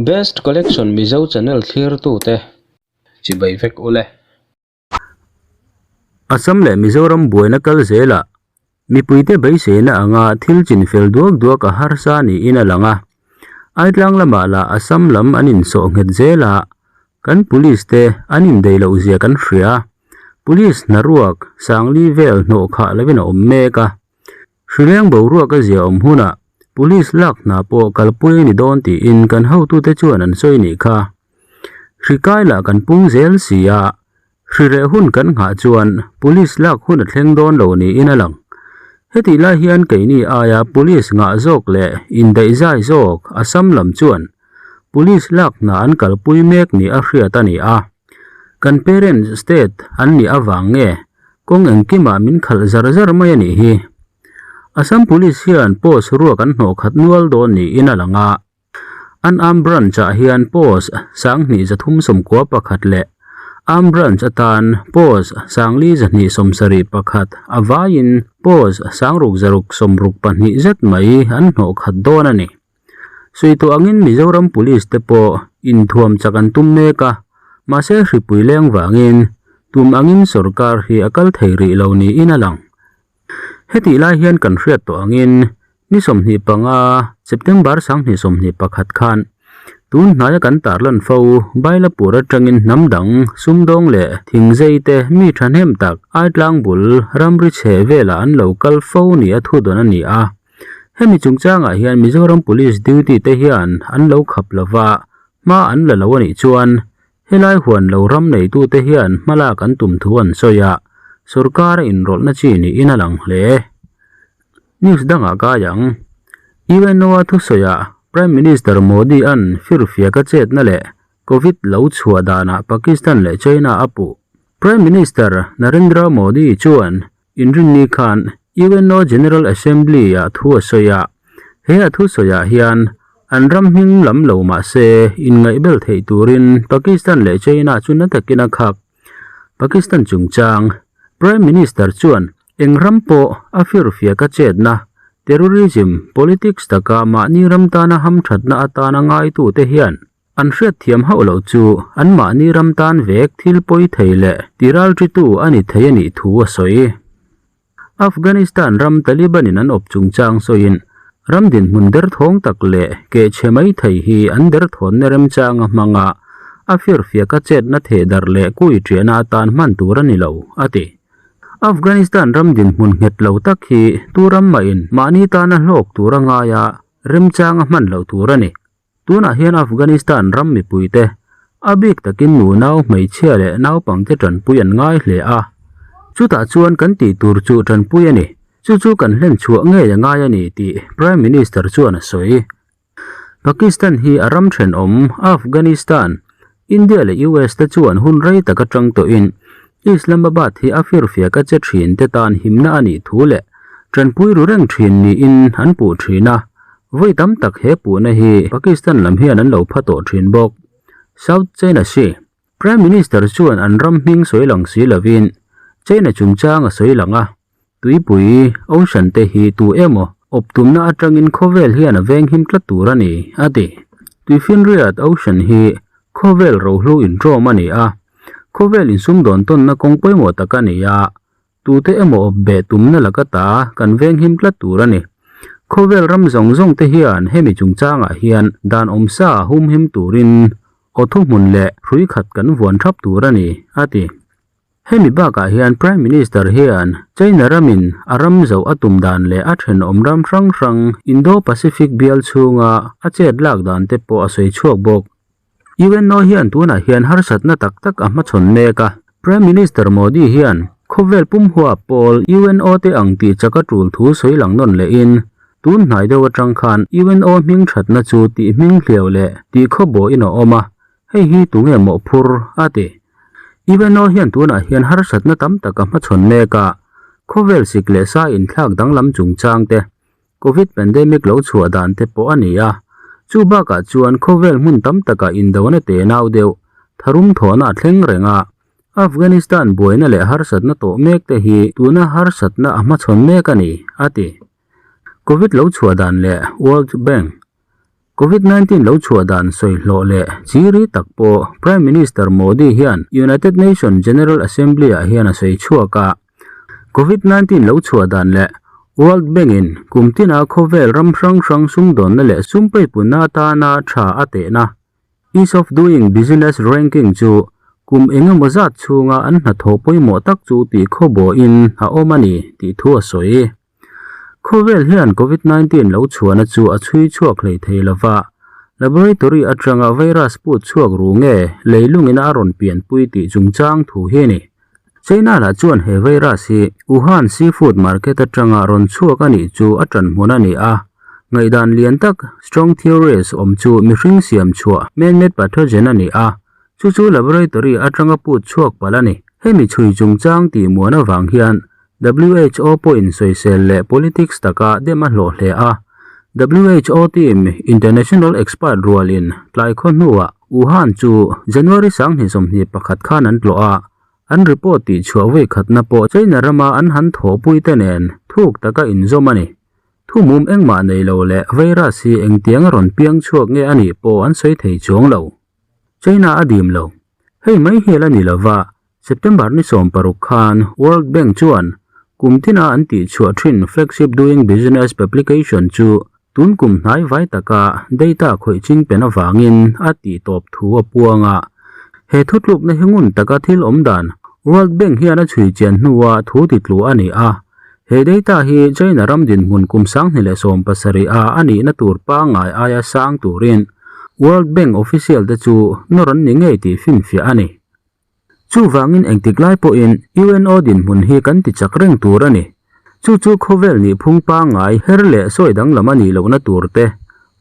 Best Collection Mizo channel thlirtute chibai vek ule. Assam leh Mizoram buaina kal zelah mipuite beiseina anga thil chinfel duak duak a harsa niin a lang a. Aitlang lamah lah Assam lam an insawh nghet zel a, kan police te an indeih loh zia kan hria. Police hnaruak Sangli vel hnawh khah lovin a awm mek a. Hrileng boruak a zia awm hunah Police lak hna pawh kalpui a ni dawn tiin kan hotute chuan an sawi nih kha. Hri kai lah kan pung zel si a, hri reh hun kan nghah chuan Police lak hun a thleng dawn lo niin a lang. Hetih lai hian keini aia Police ngah zawk leh indaihzai zawk Assam lam chuan Police lak hna an kalpui mek nih a hriat a ni a. Kan parent state an nih avang nge kawng engkimah min khalh zar zar mai a nih hi. Assam Police hian post ruak an hnawh khat nual dawn niin a lang a. An Arm Branch-ah hian post 20 391 leh Arm Branch atan post 4 271 a vaiin post 6662 zet mai an hnawh khat dawn a ni. Sawi tawh angin Mizoram Police te pawh inthuam chak an tum mek a, mahse hripui leng vangin tum angin sorkar hi a kal thei rih lo niin a lang. Hetih lai hian kan hriat tawh angin ni 25, September 2021 khan tun hnaia kan tarlan fo Bailapur atangin hnam dang sumdawng leh thingzei te mi thahnem tak Aitlang bul ramri chhe velah an lo kal fo ni a thudawn a ni a. Hemi chungchangah hian Mizoram Police duty te hian an lo khap lova hma an la lo a nih chuan Helai huan lo ram neitute hian hmalak an tum thu an sawi a, sorkar a inrawlhna chi niin a lang hle. News dangah kai ang. UNO-a thusawiah Prime Minister Modi-a'n firfiak a chetna leh Covid lo chhuah danah Pakistan leh China a puh. Prime Minister Narendra Modi chuan Inrinni khan UNO General Assembly-ah thu a sawi a, he a thusawiah hian an ram hming lam lo mah se inngaihbel theih turin Pakistan leh China chu na takin a khak. Pakistan chungchang Prime Minister chuan eng ram pawh a firfiak a chetna, terrorism, politics taka mahni ram tana hamthatna atana ngaitute hian An hriatthiam hauh loh chu anmahni ram tan vek thil pawi thei leh tiralṭitu a ni thei a nih thu a sawi. Afghanistan ram Taliban-in an awp chungchang sawiin ram dinhmun derthawng tak leh kehchhe mai thei hi an derthawnna remchanga hmanga a firfiaka chetna thehdarh leh kui ṭiahna atan hman tur a ni lo, a ti. Afghanistan ram dinhmun nghet lo tak hi tu ram mahin mahni tana hlawk tur a ngai a, remchanga hman loh tur a ni. Tunah hian Afghanistan ram mipuite a bik takin nunau, hmeichhia leh naupangte tanpui an ngai hle a. Chutah chuan kan tih tur chu tanpui a ni. Chu chu kan hlen chhuah ngei a ngai a ni tih Prime Minister chuan a sawi. Pakistan hi a ram thenawm Afghanistan, India leh US te chuan hun rei tak atang tawhin Islamabad hi a firfiak a che thin te tan himna a nih thu leh tanpui ru reng thin niin an puh thin a. Vawi tam tak he puhna hi Pakistan lam hian an lo pha tawh thin bawk. South China Sea Prime Minister chuan an ram hming sawi lang si lovin China chungchang a sawi lang a, tuipui, ocean, te hi tu emaw awp tumna atangin khawvel hian a venghim tlat tur a ni, a ti. Tuifinriat, ocean, hi khawvel rohlu intawm a ni a, khawvel insumdawn tawnna kawng pawimawh tak a ni a, Tute emaw awp beh tumna laka ta kan venghim tlat tur a ni. Khawvel ram zawng zawng te hian hemi chungchangah hian dan awmsa humhim turin aw thuhmun leh hrui khat kan vuan thap tur a ni, a ti. Hemi bakah hian Prime Minister hian China ramin a ram zoh a tum dan leh a thenawm ram hrang hrang Indo-Pacific bial chhunga a chet lak dan te pawh a sawi chhuak bawk. UNO hian tunah hian harsatna tak tak a hmachhawn mek a. Prime Minister Modi hian khawvel pumhua pawl UNO te ang tih chak a tul thu sawi lang nawn lehin, tun hnai deuh atang khan UNO hming thatna chu tih hming hliau leh tih khawbawhin a awm a, hei hi tunge mawhphur a ti. UNO hian tunah hian harsatna tam tak a hmachhawn mek a, khawvel sik leh sa inthlak danglam chungchang te, Covid pandemic lo chhuah dan te pawh a ni a, chu bakah chuan khawvel hmun tam takah indona te nau deuh tharum thawhna a thleng reng a, Afghanistan buaina leh harsatna tawh mek te hi tuna harsatna a hmachhawn mek a ni, a ti. Covid lo chhuah dan leh World Bank. Covid 19 lo chhuah dan sawi hlawh leh chiri tak pawh Prime Minister Modi hian United Nation General Assembly ah hian a sawi chhuak a. Covid 19 lo chhuah dan leh World Bank in kum tina khawvel ram hrang hrang sumdawnna leh sum peipunna atana tha a tehna Ease of Doing Business Ranking chu kum engemaw zat chhunga an hnathawh pawimawh tak chu tih khawbawhin a awm a ni tih thu a sawi. Khawvel hian Covid 19 lo chhuahna chu a chhui chhuak hlei thei lova, laboratory atanga virus put chhuak ru nge leilungin a rawn pianpui tih chungchang thu hi a ni. China lah chuan he virus hi Wuhan seafood market atanga rawn chhuak a nih chu a tanhmun a ni a, ngaihdan lian tak strong theories awm chu mihring siam chhuah man-made pathogen a ni a, chu chu laboratory atanga put chhuak palh a ni. Hemi chhui chungchang tih muan avang hian WHO pawhin sawisel leh politics taka dem a hlawh hle a. WHO team international expert rualin tlai khaw hnuah Wuhan chu January 2021 khan an tlawh a, an report tih chhuah vawi khatna pawh China rama an han thawhpuite nen thuk taka inzawm a ni. Thumum engmah nei lo leh virus hi engtiang a rawn piang chhuak nge a nih pawh an sawi thei chuang lo. China a dim lo. Hei mai hial a ni lova, September ni 16 khan World Bank chuan kum tina an tih chhuah thin flagship Doing Business publication chu tun kum hnai vai taka data khawih ching pen avangin a tih tawp thu a puang a. He thutlukna hi ngun taka thil awm dan World Bank hian a chhui chian hnua thu titlu a ni a. He data hi China ram dinhmun kum 2017 a a nihna tur pangngai aia sang turin World Bank official te chu nawr an ni ngei tih finfiah a ni. Chuvangin engtik lai pawhin UNO dinhmun hi kan ti chak reng tur a ni. Chu chu khawvel nih phung pangngai her leh sawi danglam a nih lohna tur te,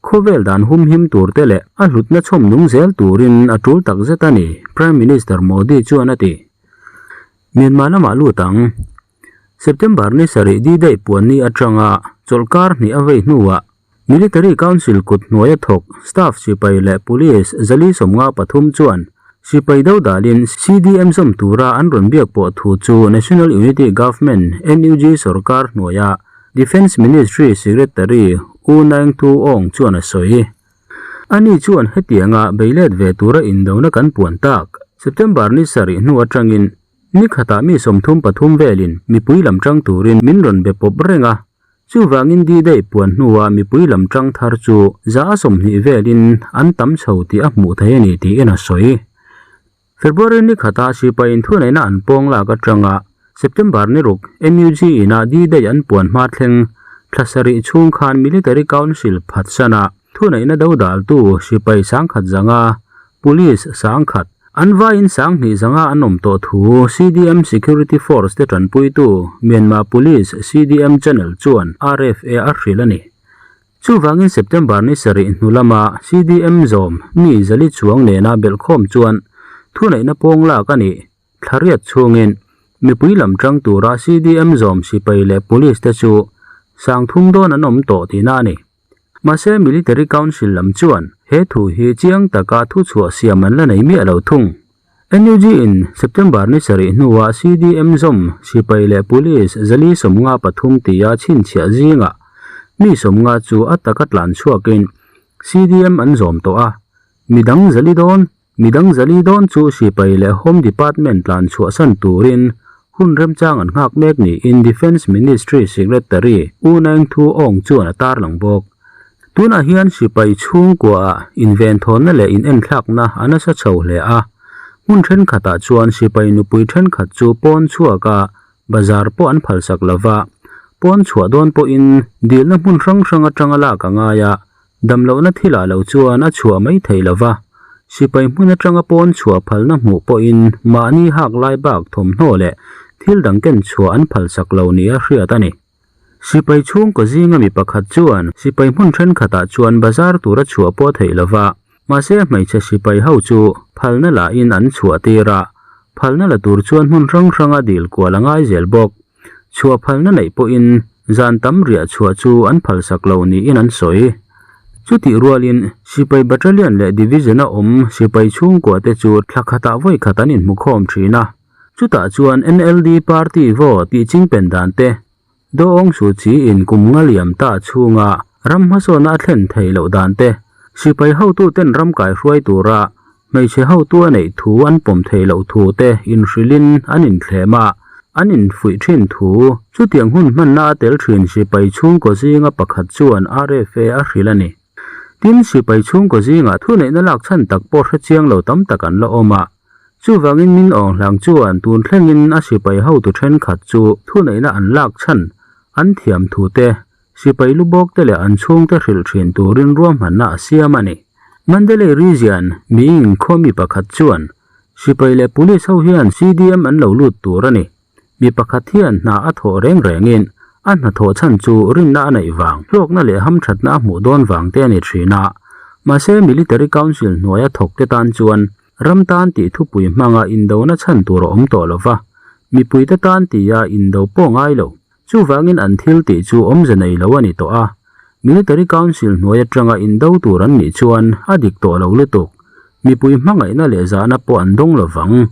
khawvel dan humhim tur te leh a hlutna chhawm nung zel turin a tul takzet a ni, Prime Minister Modi chuan a ti. Myanmar lamah lut ang. September ni sarih D-Day puan ni atanga chawlhkar hnih a vei hnuah Military Council kut hnuaia thawk staff sipai leh police 453 chuan sipai dodalin CDM zawm tura an rawn biak pawh thu chu National Unity Government, NUG, sorkar hnuaia Defence Ministry Secretary U Naing Thu Aung chuan a sawi. Ani chuan hetianga beilet ve tura indona kan puan tak September ni sarih hnu atangin ni khatah mi 33 velin mipui lam tang turin min rawn be pawp reng a. Chuvangin D-Day puan hnuah mipui lam tang thar chu 120 velin an tam chho tih a hmuh theih a ni tiin a sawi. February ni khata sipain thuneihna an pawng lak atanga September ni ruk NUG ina D-Day an puan hma thleng thla sarih chhung khan Military Council phatsana thuneihna dodaltu sipai 100 zanga Police 10,000, an vaiin 20 zanga an awm tawh thu CDM Security Force te tanpuitu Myanmar Police CDM Channel chuan RFA a hrilh a ni. Chuvangin September ni sarih hnu lama CDM zawm mi zali chuang nena belhkhawm chuan thuneihna pawng lak a nih thla riat chhungin mipui lam tang tura CDM zawm sipai leh Police te chu 30 dawn an awm tawh tihna a ni. Mahse Military Council lam chuan he thu hi chiang taka thu chhuah siam an la nei miah lo thung. NUG in September ni sarih hnuah CDM zawm sipai leh Police 453 tia chhinchhiah zingah mi 50 chu a taka tlan chhuakin CDM an zawm tawh a, midang zali dawn Midang zali dawn chu sipai leh Home Department tlan chhuahsan turin hun remchang an nghak mek niin Defence Ministry Secretary U Naing Thu Aung chuan a tarlang bawk. Tunah hian sipai chhungkuaah inventhawna leh inenthlakna a nasa chho hle a, hmun thenkhatah chuan sipai nupui thenkhat chu pawn chhuaka bazar pawh an phalsak lova, pawn chhuah dawn pawhin dilna hmun hrang hrang atanga lak a ngai a, Damlohna thilah lo chuan a chhuah mai thei lova, sipai hmun atanga pawn chhuah phalna hmuh pawhin mahni hak lai bak thawmhnaw leh thil dang ken chhuah an phalsak lo nia hriat a ni. Sipai chhungkaw zinga mi pakhat chuan sipai hmun thenkhatah chuan bazar tura chhuah pawh theih lova, mahse hmeichhe sipai ho chu phalna lahin an chhuah tir a, phalna la tur chuan hmun hrang hranga dil kual a ngai zel bawk. Chhuah phalna neih pawhin zan tam riah chhuah chu an phalsak lo niin an sawi. Chutih rualin sipai battalion leh division a awm sipai chhungkua te chu thla khatah vawi khat an inhmukhawm thin a. Chutah chuan NLD party vote tih chingpen dan te Daw Aung Suu Kyi in kum nga liam ta chhunga ram hmasawnna a thlen theih loh dan te. Sipai hotuten ram kaihruai tura hmeichhe hotu a neih thu an pawm theih loh thu te inhrilhin an inthlem a, an infuih thin thu. Chutiang hun hmanna a tel thin sipai chhungkaw zinga pakhat chuan RFA a hrilh a ni. Tin, sipai chhungkaw zingah thuneihna lak chhan tak pawh hre chiang lo tam tak an la awm a. Chuvangin min awng hlang chuan tun thlengin a sipai hotu thenkhat chu thuneihna an lak chhan an thiam thu te, sipai lu bawk te leh an chhungte hrilh thin turin ruahmanna a siam a ni. Mandalay Region Ming khaw mi pakhat chuan, Sipai leh Police ho hian CDM an lo lut tur a ni. Mi pakhat hian hna a thawh reng rengin a hnathawh chhan chu rinna a neih vang, hlawkna leh hamthatna a hmuh dawn vang te a ni thin a. Mahse Military Council hnuaia thawkte tan chuan ram tan tih thupui hmanga indona chhan tur a awm tawh lo va, mipuite tan tia indo pawh ngai lo. Chuvangin an thil tih chu awmze nei lo a ni tawh a, Military Council hnuai atanga indo tur an nih chuan a dik tawh lo lutuk. Mipui hmangaihna leh zahna pawh an dawng lo vang.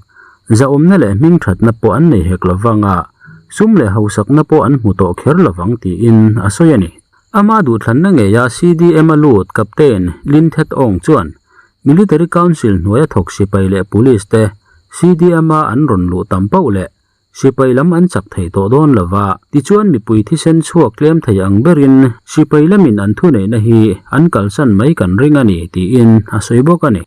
Zahawmna leh hmingthatna pawh an nei hek lo vang a, sum leh hausakna pawh an hmu tawh kher lo vang tiin a sawi a ni. Ama duhthlanna ngeia CDM a lut Captain Lin Thet Aung chuan Military Council hnuaia thawk sipai leh Police te CDM a an rawn luh tam pauh leh Sipai lam an chak thei tawh dawn lo va, tichuan mipui thisen chhuak tlem thei ang berin sipai lamin an thuneihna hi an kalsan mai kan ring a ni, tiin a sawi bawk a ni.